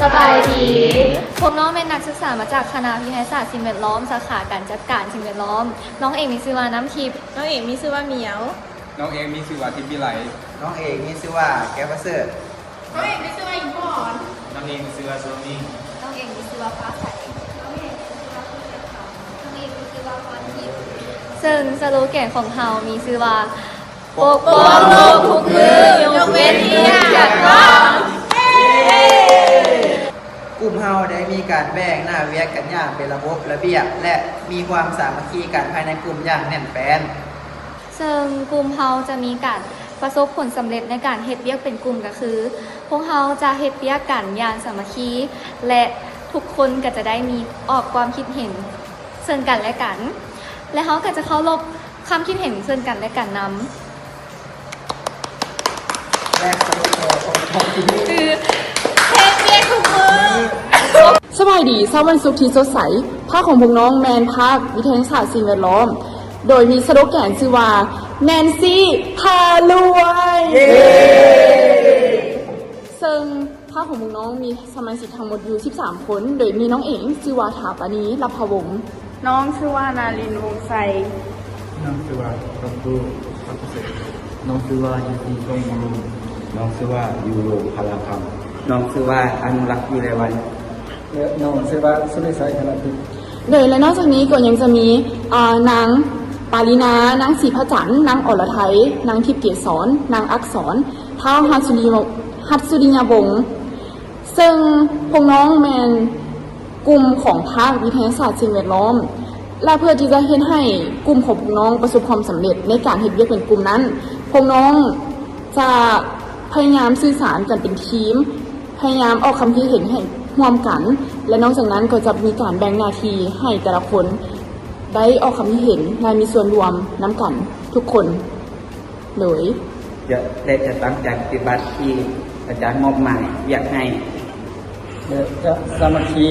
ສະບາຍດີ ພວກນ້ອງແມ່ນນັກສຶກສາມາຈາກຄະນະວິທະຍາສາດສິ່ງແວດລ້ອມ ສາຂາການຈັດການສິ່ງແວດລ້ອມ. ນ້ອງເອງມີຊື່ວ່າ ນ້ຳທິບ. ນ້ອງເອງມີຊື່ວ່າ ໝຽວ. ນ້ອງເອງມີຊື່ວ່າ ທິບວິໄລ. ນ້ອງເອງມີຊື່ວ່າ ແກ້ວປະເສີດ. ນ້ອງເອງມີຊື່ວ່າ ອິງພອນ. ນ້ອງເອງມີຊື່ວ່າ ຊວງມິງ. ນ້ອງເອງມີຊື່ວ່າ ຟ້າໃສ. ນ້ອງເອງມີຊື່ວ່າ ສຸດແກ້ວຄຳ. ນ້ອງເອງມີຊື່ວ່າ ພອນທິບ. ເຊິ່ງສະໂລແກນຂອງເຮົາມີຊື່ວ່າ ປົກປ້ອງໂລກທຸກມື້ ຍົກເວັ້ນທີ່ຮຽກຮ້ອງ. ກຸ່ມເຮົາໄດ້ມີການແບ່ງໜ້າວຽກກັນຢ່າງເປັນລະບົບລະບຽບ ແລະ ມີຄວາມສາມັກຄີກັນພາຍໃນກຸ່ມຢ່າງແໜ້ນແຟ້ນ. ເຊິ່ງກຸ່ມເຮົາຈະມີການປະສົບຜົນສຳເລັດໃນການເຮັດວຽກເປັນກຸ່ມກໍຄື ພວກເຮົາຈະເຮັດວຽກກັນຢ່າງສາມັກຄີ ແລະ ທຸກຄົນກໍຈະໄດ້ມີອອກຄວາມຄິດເຫັນເຊິ່ງກັນແລະກັນ ແລະ ເຮົາກໍຈະເຄົາລົບຄວາມຄິດເຫັນເຊິ່ງກັນແລະກັນນຳ. ແລະ ສະຫຼຸບແລ້ວຂອງ ຂອງທີ່ນີ້ຄືເຮັດວຽກທຸກມື້. ສະບາຍດີ ເຊົ້າວັນສຸກທີ່ສົດໃສ. ພາກຂອງພວກນ້ອງແມ່ນພາກວິທະຍາສາດສິ່ງແວດລ້ອມ ໂດຍມີສະໂລແກນຊື່ວ່າ ແນນຊີ ພາລວຍ. ເຢ້ ເຊິ່ງພາກຂອງພວກນ້ອງມີສະມາຊິກທັງໝົດຢູ່ສິບສາມຄົນ ໂດຍມີນ້ອງເອງຊື່ວ່າ ຖາປານີ ລັບພະວົງ. ນ້ອງຊື່ວ່າ ນາລິນ ວົງໄຊ. ນ້ອງຊື່ວ່າ ກຳພູ ສັກກະເສດ. ນ້ອງຊື່ວ່າ ຢູຊີ ສົງມະລຸງ. ນ້ອງຊື່ວ່າ ຢູໂຣ ພະລາຄຳ. ນ້ອງຊື່ວ່າ ອະນຸລັກ ວິໄລວັນ. ແລະ ນ້ອງຊື່ວ່າ ສຸລິໄຊ ຄະນະພິດ. ໂດຍ ແລະ ນອກຈາກນີ້ກໍຍັງຈະມີ ອາ ນາງ ປາລີນາ, ນາງ ສີພະຈັນ, ນາງ ອລະໄທ, ນາງ ທິບເກສອນ, ນາງ ອັກສອນ, ທ້າວ ຮັດສຸລິ ຮັດສຸລິຍະວົງ. ເຊິ່ງພວກນ້ອງແມ່ນກຸ່ມຂອງພາກວິທະຍາສາດສິ່ງແວດລ້ອມ ແລະ ເພື່ອທີ່ຈະເຮັດໃຫ້ກຸ່ມຂອງພວກນ້ອງປະສົບຄວາມສຳເລັດໃນການເຮັດວຽກເປັນກຸ່ມນັ້ນ, ພວກນ້ອງຈະພະຍາຍາມສື່ສານກັນເປັນທີມ, ພະຍາຍາມອອກຄຳຄິດເຫັນໃຫ້ຮ່ວມກັນ ແລະ ນອກຈາກນັ້ນກໍຈະມີການແບ່ງໜ້າທີ່ໃຫ້ແຕ່ລະຄົນໄດ້ອອກຄຳຄິດເຫັນ ແລະ ມີສ່ວນຮ່ວມນຳກັນທຸກຄົນ. ໂດຍ ຈະ ແລະ ຈະຕັ້ງໃຈປະຕິບັດທີ່ອາຈານມອບໝາຍວຽກໃຫ້ ແລະ ຈະສາມັກຄີ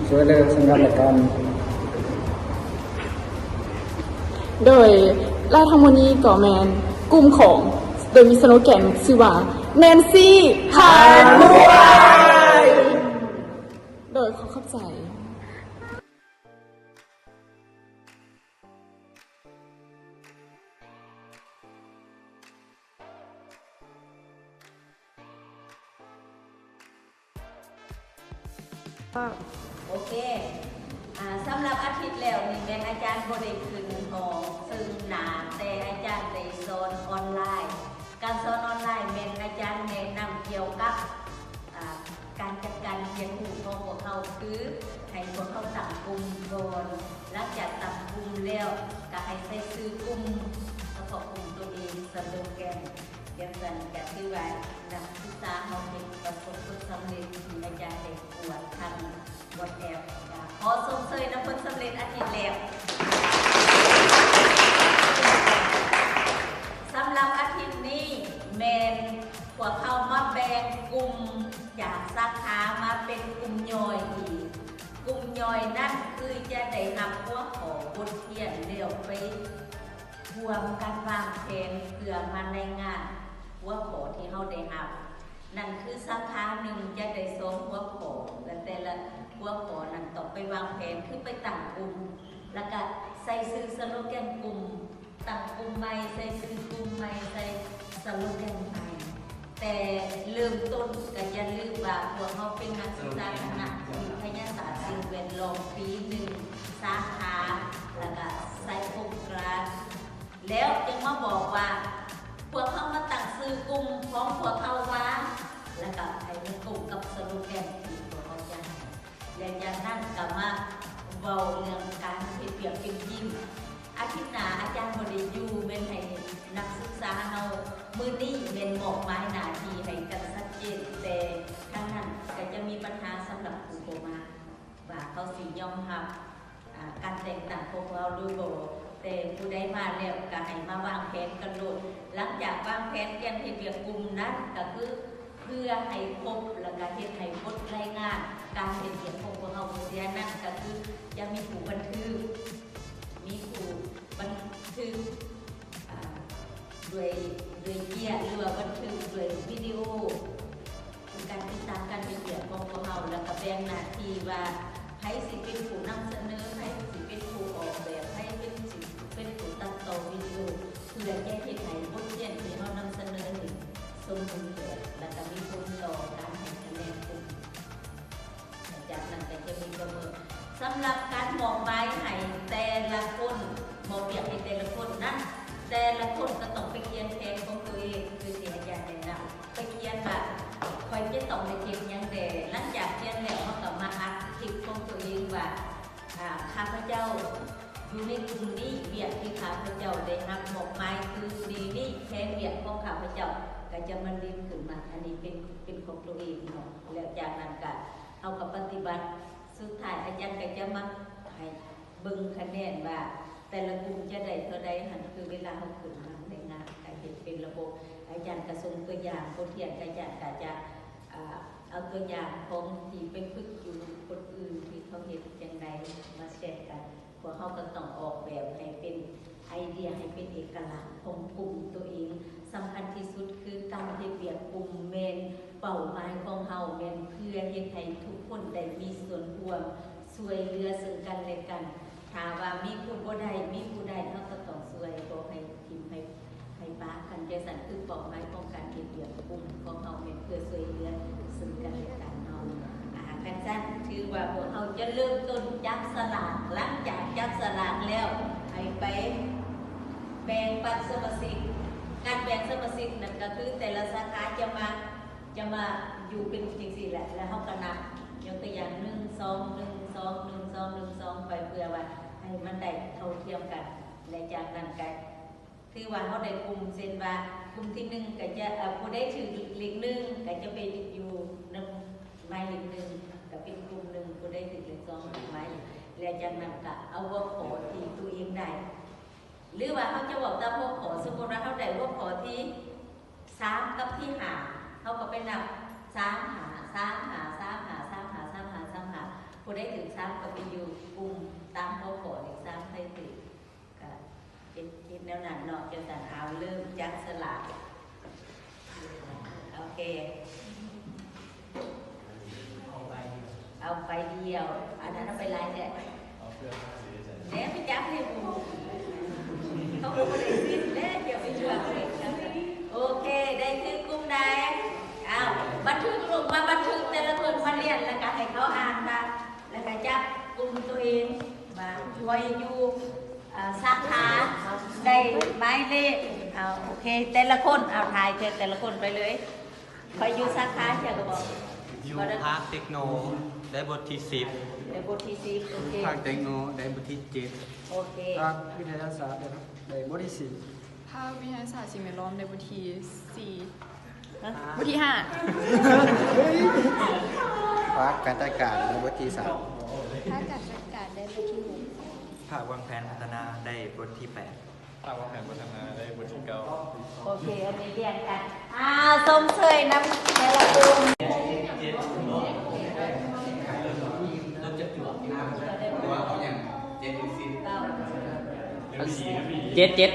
ຊ່ວຍເຫຼືອເຊິ່ງກັນແລະກັນ. ໂດຍ ແລະ ທັງໝົດນີ້ກໍແມ່ນກຸ່ມຂອງ ໂດຍມີສະໂລແກນຊື່ວ່າ ແນນຊີ ພາລວຍ. ໂດຍ ຂໍຂອບໃຈ. ໂອເຄ ອາ ສຳລັບອາທິດແລ້ວນີ້ແມ່ນອາຈານບໍ່ໄດ້ຂຶ້ນຫໍເຊິ່ງໜ້າ ແຕ່ອາຈານໄດ້ສອນອອນລາຍ. ການສອນອອນລາຍແມ່ນອາຈານແນະນຳກ່ຽວກັບ ອາ ການຈັດການຮຽນຮູ້ຂອງພວກເຮົາ ຄືໃຫ້ພວກເຮົາຕັ້ງກຸ່ມກ່ອນ, ຫຼັງຈາກຕັ້ງກຸ່ມແລ້ວ ກໍໃຫ້ໃສ່ຊື່ກຸ່ມສະເພາະກຸ່ມຕົວເອງ, ສະໂລແກນຈັ່ງຊັ້ນ ກໍຖືວ່ານັກສຶກສາເຮົາເຮັດປະສົບຜົນສຳເລັດ ທີ່ອາຈານໄດ້ກວດທາງ WhatsApp ກໍຂໍຊົມເຊີຍນຳຜົນສຳເລັດອາທິດແລ້ວ. ສຳລັບອາທິດນີ້ແມ່ນພວກເຮົາມາແບ່ງກຸ່ມຈາກສາຂາມາເປັນກຸ່ມຍ່ອຍອີກ. ກຸ່ມຍ່ອຍນັ້ນຄືຈະໄດ້ຮັບຫົວຂໍ້ບົດຮຽນແລ້ວໄປຮ່ວມກັນວາງແຜນເພື່ອມາໃນງານຫົວຂໍ້ທີ່ເຮົາໄດ້ຮັບ. ນັ້ນຄືສາຂາໜຶ່ງຈະໄດ້ສອງຫົວຂໍ້ ແລະ ແຕ່ລະຫົວຂໍ້ນັ້ນຕ້ອງໄປວາງແຜນ ຄືໄປຕັ້ງກຸ່ມ ແລ້ວກະໃສ່ຊື່ສະໂລແກນກຸ່ມ, ຕັ້ງກຸ່ມໃໝ່, ໃສ່ຊື່ກຸ່ມໃໝ່, ໃສ່ສະໂລແກນໃໝ່. ແຕ່ເລີ່ມຕົ້ນກະຢ່າລືມວ່າພວກເຮົາເປັນນັກສຶກສາຄະນະວິທະຍາສາດສິ່ງແວດລ້ອມປີໜຶ່ງ ສາຂາ ແລ້ວກະໄຊໂຄງກຣານ. ແລ້ວຈຶ່ງມາບອກວ່າ ພວກເຮົາມາຕັ້ງຊື່ກຸ່ມຂອງພວກເຮົາວ່າ ແລ້ວກະໃຫ້ມັນກົງກັບສະໂລແກນທີ່ພວກເຮົາຈະໃຫ້ ແລະ ຈາກນັ້ນກະມາເວົ້າເລື່ອງການເຮັດວຽກເປັນທີມ. ອາທິດໜ້າອາຈານບໍ່ໄດ້ຢູ່ ແມ່ນໃຫ້ນັກສຶກສາເຮົາ ມື້ນີ້ແມ່ນມອບໝາຍໜ້າທີ່ໃຫ້ກັນຊັດເຈນ, ແຕ່ທາງນັ້ນກະຈະມີບັນຫາສຳລັບຜູ້ບໍ່ມາ ວ່າເຂົາຊິຍອມຮັບ ອາ ການແຕ່ງຕັ້ງພວກເຮົາຫຼືບໍ່, ແຕ່ຜູ້ໃດມາແລ້ວກະໃຫ້ມາວາງແຜນກັນໂລດ. ຫຼັງຈາກວາງແຜນການເຮັດວຽກກຸ່ມນັ້ນ ກະຄືເພື່ອໃຫ້ຄົບ ແລ້ວກະເຮັດໃຫ້ບົດລາຍງານການເຮັດວຽກຂອງພວກເຮົາບໍ່ເສຍ. ນັ້ນກະຄືຈະມີຜູ້ບັນທຶກ, ມີຜູ້ບັນທຶກ ອາ ດ້ວຍ ດ້ວຍກຽດ ຫຼືວ່າບັນທຶກດ້ວຍວິດີໂອ ການຕິດຕາມການເຮັດວຽກຂອງພວກເຮົາ ແລ ແບ່ງໜ້າທີ່ວ່າໃຜຊິເປັນຜູ້ນຳສະເໜີ, ໃຜຊິເປັນຜູ້ອອກແບບ, ໃຜເປັນ ຊິເປັນຜູ້ຕັດຕໍ່ວິດີໂອ ເພື່ອຈະເຮັດໃຫ້ບົດຮຽນທີ່ເຮົານຳສະເໜີນີ້ສົມບູນແບບ ແລະກະມີຜົນຕໍ່ການໃຫ້ຄະແນນກຸ່ມ. ຈາກນັ້ນກໍຈະມີປະເມີນ ສຳລັບການມອບໝາຍໃຫ້ແຕ່ລະຄົນ, ມອບວຽກໃຫ້ແຕ່ລະຄົນນັ້ນ, ແຕ່ລະຄົນກໍຕ້ອງໄປຂຽນແຜນຂອງຕົວເອງ ຄືທີ່ອາຈານແນະນຳ, ໄປຂຽນວ່າ ຂ້ອຍຈະຕ້ອງໄດ້ເຮັດຫຍັງແດ່. ຫຼັງຈາກຂຽນແລ້ວ ເຮົາກໍມາອັດຄລິບຂອງຕົວເອງວ່າ ອາ ຂ້າພະເຈົ້າຢູ່ໃນກຸ່ມນີ້, ວຽກທີ່ຂ້າພະເຈົ້າໄດ້ຮັບມອບໝາຍຄືນີ້ໆ, ແຜນວຽກຂອງຂ້າພະເຈົ້າກໍຈະມາລິດຂຶ້ນມາ. ອັນນີ້ເປັນ ເປັນຂອງຕົວເອງເນາະ. ແລ້ວຈາກນັ້ນກໍ ເຮົາກໍປະຕິບັດ. ສຸດທ້າຍອາຈານກໍຈະມາໃຫ້ເບິ່ງຄະແນນວ່າແຕ່ລະກຸ່ມຈະໄດ້ເທົ່າໃດຫັ້ນ. ຄືເວລາເຮົາຂຶ້ນມາໃນງານກໍເຮັດເປັນລະບົບ, ອາຈານກໍສົ່ງຕົວຢ່າງບົດຮຽນ, ອາຈານກໍຈະ ອ່າ ເອົາຕົວຢ່າງຂອງທີ່ໄປຝຶກຢູ່ຄົນອື່ນທີ່ເຂົາເຮັດຈັ່ງໃດມາແຊກກັນ. ພວກເຮົາກໍຕ້ອງອອກແບບໃຫ້ເປັນໄອເດຍ, ໃຫ້ເປັນເອກະລັກຂອງກຸ່ມຕົວເອງ. ສຳຄັນທີ່ສຸດຄືການເຮັດວຽກກຸ່ມແມ່ນ ເປົ້າໝາຍຂອງເຮົາແມ່ນເພື່ອເຮັດໃຫ້ທຸກຄົນໄດ້ມີສ່ວນຮ່ວມ, ຊ່ວຍເຫຼືອເຊິ່ງກັນແລະກັນ. ຖ້າວ່າມີຜູ້ບໍ່ໄດ້, ມີຜູ້ໄດ້, ເຮົາກໍຕ້ອງຊ່ວຍ, ບໍ່ໃຫ້ຖິ້ມໃຫ້ ໃຫ້ປະກັນຈັ່ງຊັ້ນ. ຄືເປົ້າໝາຍຂອງການເຮັດວຽກກຸ່ມຂອງເຮົາແມ່ນເພື່ອຊ່ວຍເຫຼືອເຊິ່ງກັນແລະກັນເນາະ. ອາ ຄັນຊັ້ນຖືວ່າພວກເຮົາຈະເລີ່ມຕົ້ນຈັບສະຫຼາກ. ຫຼັງຈາກຈັບສະຫຼາກແລ້ວ ໃຫ້ໄປແບ່ງປັນສະມາຊິກ. ການແບ່ງສະມາຊິກນັ້ນກໍຄືແຕ່ລະສາຂາຈະມາ ຈະມາຢູ່ເປັນຈັ່ງຊີ້ແຫຼະ ແລ້ວເຮົາກໍນັບ ຍົກຕົວຢ່າງ ໜຶ່ງ ສອງ ໜຶ່ງ ສອງ ໜຶ່ງ ສອງ ໜຶ່ງ ສອງ ໄປ ເພື່ອວ່າໃຫ້ມັນໄດ້ເທົ່າທຽມກັນ. ແລະຈາກນັ້ນກໍ ຖືວ່າເຮົາໄດ້ກຸ່ມ ເຊັ່ນວ່າກຸ່ມທີໜຶ່ງກໍຈະ ເອີ ຜູ້ໃດຖືກເລກໜຶ່ງກໍຈະໄປຢູ່ນຳໝາຍເລກໜຶ່ງ ກໍເປັນກຸ່ມໜຶ່ງ, ຜູ້ໃດຖືກເລກສອງ ໝາຍເລກ ແລະຈາກນັ້ນກໍເອົາຫົວຂໍ້ທີ່ຕົວເອງໄດ້ ຫຼືວ່າເຮົາຈະເວົ້າຕາມຫົວຂໍ້. ສົມມຸດວ່າເຮົາໄດ້ຫົວຂໍ້ທີສາມກັບທີຫ້າ ເຮົາກໍໄປນັບ ສາມ ຫ້າ ສາມ ຫ້າ ສາມ ຫ້າ ສາມ ຫ້າ ສາມ ຫ້າ ສາມ ຫ້າ ຜູ້ໃດຖືກສາມກໍໄປຢູ່ກຸ່ມຕາມຫົວຂໍ້ເລກສາມ ໃຜຖືກ ກະເຮັດ ເຮັດແນວນັ້ນເນາະ. ຈັ່ງຊັ້ນ ເອົາ ເລີ່ມຈັບສະຫຼາກ. ໂອເຄ ເອົາໃບດຽວ. ອັນນັ້ນເອົາໄປຫຼາຍແທ້. ແນ່ ໄປຈັບໃຫ້ໝູ່ ເຂົາກໍບໍ່ໄດ້ສິດແລ້ວ ຢ່າໄປເຊື່ອເຂົາ. ໂອເຄ ໄດ້ຄືກຸ່ມໃດ? ອ້າວ ບັນທຶກລົງມາ ບັນທຶກແຕ່ລະຄົນມາລຽນ ແລ້ວກໍໃຫ້ເຂົາອ່ານວ່າ ແລ້ວກໍຈັບກຸ່ມຕົວເອງວ່າຂ້ອຍຢູ່ ອ່າ ສາຂາໃດ ໝາຍເລກ. ເອົາ ໂອເຄ ແຕ່ລະຄົນ ເອົາ ຖ່າຍແຕ່ລະຄົນໄປເລີຍ. ຂ້ອຍຢູ່ສາຂາຫຍັງກໍບອກ. ຢູ່ພາກເຕັກໂນ ໄດ້ບົດທີສິບ. ໄດ້ບົດທີສິບ ໂອເຄ. ພາກເຕັກໂນ ໄດ້ບົດທີເຈັດ. ໂອເຄ. ພາກວິທະຍາສາດ ໄດ້ບົດທີສີ່. ພາກວິທະຍາສາດສິ່ງແວດລ້ອມ ໄດ້ບົດທີສີ່. ຮະ? ບົດທີຫ້າ. ພາກການຈັດການ ໄດ້ບົດທີສາມ. ພາກການຈັດການ ໄດ້ບົດທີຫົກ. ພາກວາງແຜນພັດທະນາ ໄດ້ບົດທີແປດ. ພາກວາງແຜນພັດທະນາ ໄດ້ບົດທີເກົ້າ. ໂອເຄ ອັນນີ້ລຽນກັນ. ອ່າ ຊົມເຊີຍນຳແຕ່ລະກຸ່ມ. ເຈັດ ເຈັດ.